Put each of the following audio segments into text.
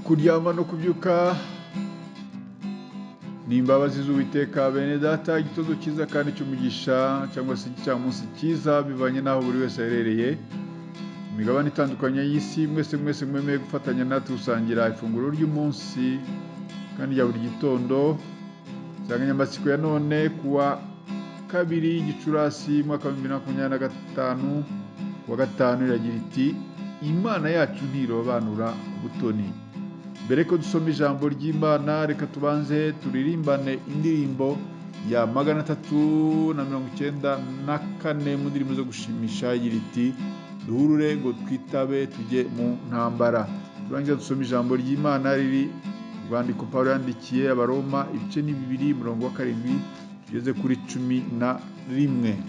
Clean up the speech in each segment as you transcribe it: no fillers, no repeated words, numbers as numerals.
Kuryama no kubyuka ni imbabazi z'Uwiteka. Bene data, igitondo cyiza kandi cy'umugisha, cyangwa se igicamunsi cyiza, bivanye n'aho buri wese aherereye, imigabane itandukanye y'isi. Mwese mwese mwemeye gufatanya natwe gusangira ifunguro ry'umunsi kandi rya buri gitondo. Insanganyamatsiko ya none, kuwa 2 Gicurasi, mwaka wa 2025, kuwa gatanu, iragira iti: "Imana yacu ntirobanura butoni." Mbere ko dusoma ijambo ry'Imana, reka tubanze turirimbane indirimbo ya 394 mu ndirimbo zo gushimisha, igira iti: "Duhurure ngo twitabe tujye mu ntambara." Turangiza dusoma ijambo ry'Imana riri rwandiko Pawulo yandikiye Abaroma, ibice ni 2, umurongo wa 7 tugeze kuri 11.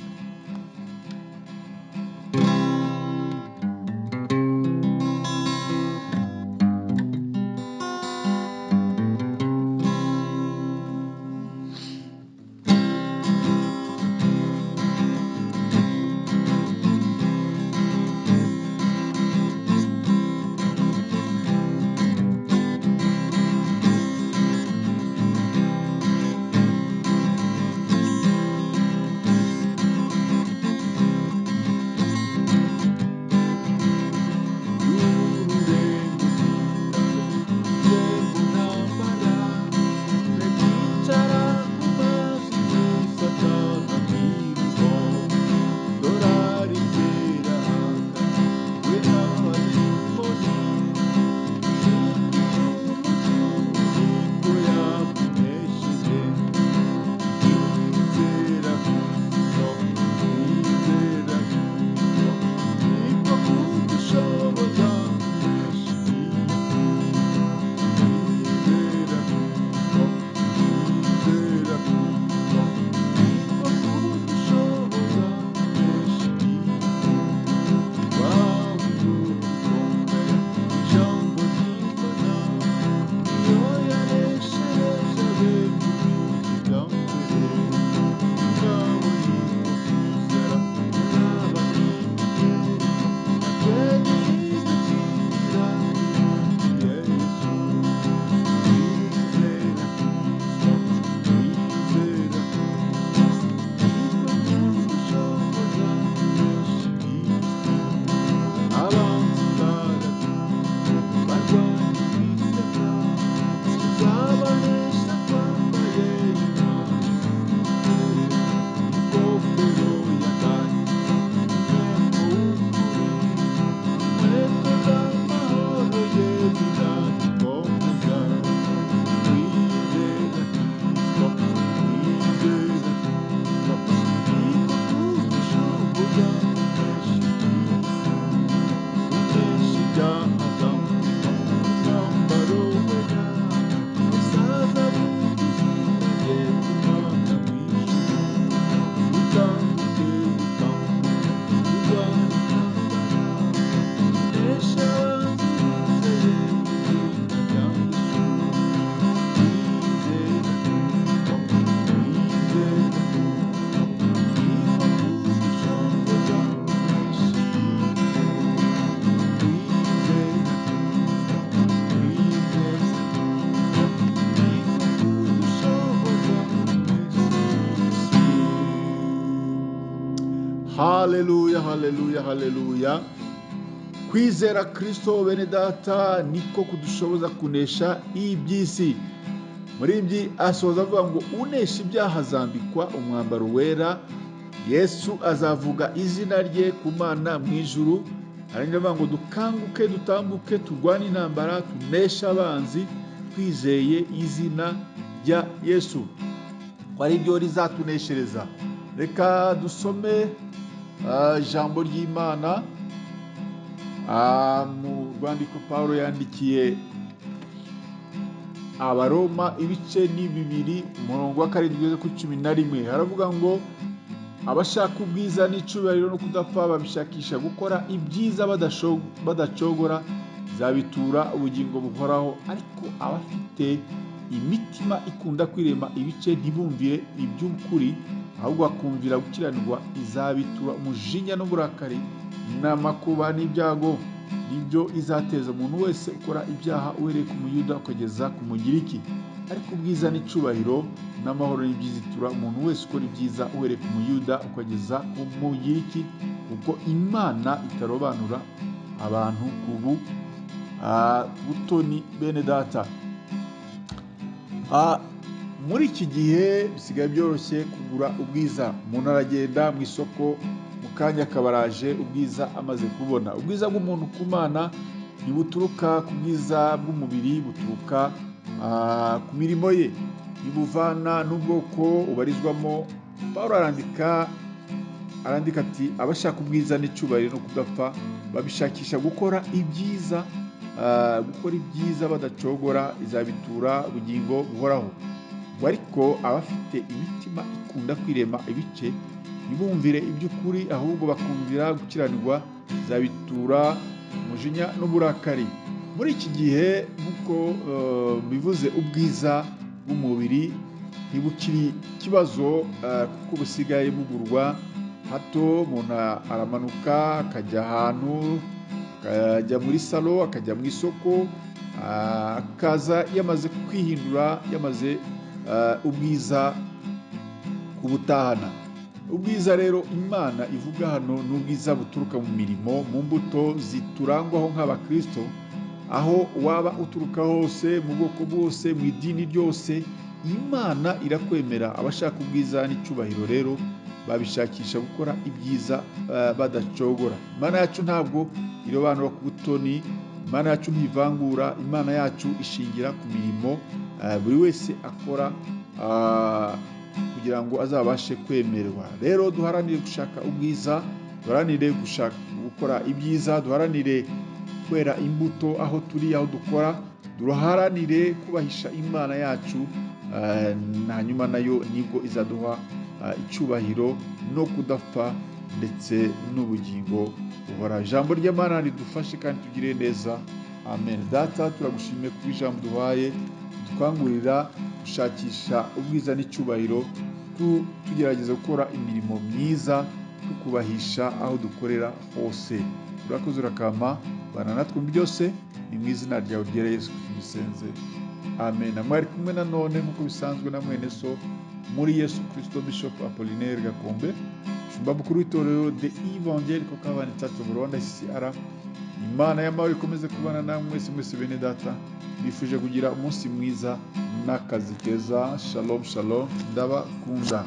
Haleluya, haleluya, haleluya! Kwizera Kristo, bene data, niko kudushoboza kunesha iby'isi. Muririmbyi asoza avuga ngo: "Unesha ibyaha azambikwa umwambaro wera, Yesu azavuga izina rye ku Mana mu ijuru." Arangiza avuga ngo: "Dukanguke, dutambuke, turwane intambara, tuneshe abanzi twizeye izina rya Yesu, ko ari ryo rizatuneshereza." Reka dusome ijambo ry'Imana mu rwandiko Pawulo yandikiye Abaroma, ibice ni 2, umurongo wa 7 ugeze kuri 11. Haravuga ngo: "Abashaka ubwiza n'icyubahiro no kudapfa, babishakisha gukora ibyiza badacogora, zabitura ubugingo buhoraho. Ariko abafite imitima ikunda kwirema ibice, ntibumvire iby'ukuri, ahubwo bakumvira gukiranirwa, izabitura umujinya n'uburakari n'amakuba n'ibyago." Nibyo izateza umuntu wese ukora ibyaha, uhereye ku Muyuda ukageza ku Mugiriki. Ariko ubwiza n'icyubahiro n'amahoro n'ibyizitura umuntu wese ukora ibyiza, uhereye ku Muyuda ukageza ku Mugiriki, kuko Imana itarobanura abantu ku butoni. Bene data, muri iki gihe bisigaye byoroshye kugura ubwiza. Umuntu aragenda mu isoko, mu kanya akaba araje ubwiza amaze kubona. Ubwiza bw'umuntu ku Mana ntibuturuka ku bwiza bw'umubiri, buturuka ku mirimo ye, ntibuvana n'ubwoko ubarizwamo. Pawulo arandika ati: abashaka ubwiza n'icyubahiro no kudapfa babishakisha gukora ibyiza, gukora ibyiza badacogora, izabitura ubugingo buhoraho. Ariko abafite imitima ikunda kwirema ibice, ntibumvire iby'ukuri, ahubwo bakumvira gukiranirwa, izabitura umujinya n'uburakari. Muri iki gihe, nk'uko bivuze, ubwiza bw'umubiri ntibukiri ikibazo, kuko busigaye bugurwa hato. Umuntu aramanuka akajya ahantu, akajya muri salo, akajya mu isoko, akaza yamaze kwihindura, yamaze ubwiza kubutahana. Ubwiza rero Imana ivuga hano ni ubwiza buturuka mu mirimo, mu mbuto ziturangwaho nk'abakristo. Aho waba uturuka hose, mu bwoko bwose, mu idini ryose, Imana irakwemera. Abashaka ubwiza n'icyubahiro rero babishakisha gukora ibyiza badacogora. Imana yacu ntabwo irobanura ku butoni, Imana yacu ntivangura, Imana yacu ishingira ku mirimo buri wese akora kugira ngo azabashe kwemerwa. Rero duharanire gushaka ubwiza, duharanire gushaka gukora ibyiza, duharanire kwera imbuto aho turi, aho dukora, duharanire kubahisha Imana yacu, hanyuma nayo nibwo izaduha icyubahiro no kudapfa ndetse n'ubugingo buhoraho. Ijambo ry'Imana ridufashe kandi tugire neza. Amen. Data, turagushimiye kuko ijambo duhaye dukangurira gushakisha ubwiza n'icyubahiro, tugerageza gukora imirimo myiza, tukubahisha aho dukorera hose. Urakoze, urakama, bana natwe mu byose. Ni mu izina ryawe ryera Yesu tubisenze, amen. Mwari kumwe nanone nk'uko bisanzwe na mwene so muri Yesu Kristo, Bishop Apollinaire Gakombe, umushumba mukuru w'itorero The Evangelical Covenant Church of Rwanda, CCR. Imana y'amahoro ikomeze kubana namwe mwese mwese. Bene data, nifuje kugira umunsi mwiza n'akazi keza. Shalom shalom, ndabakunda.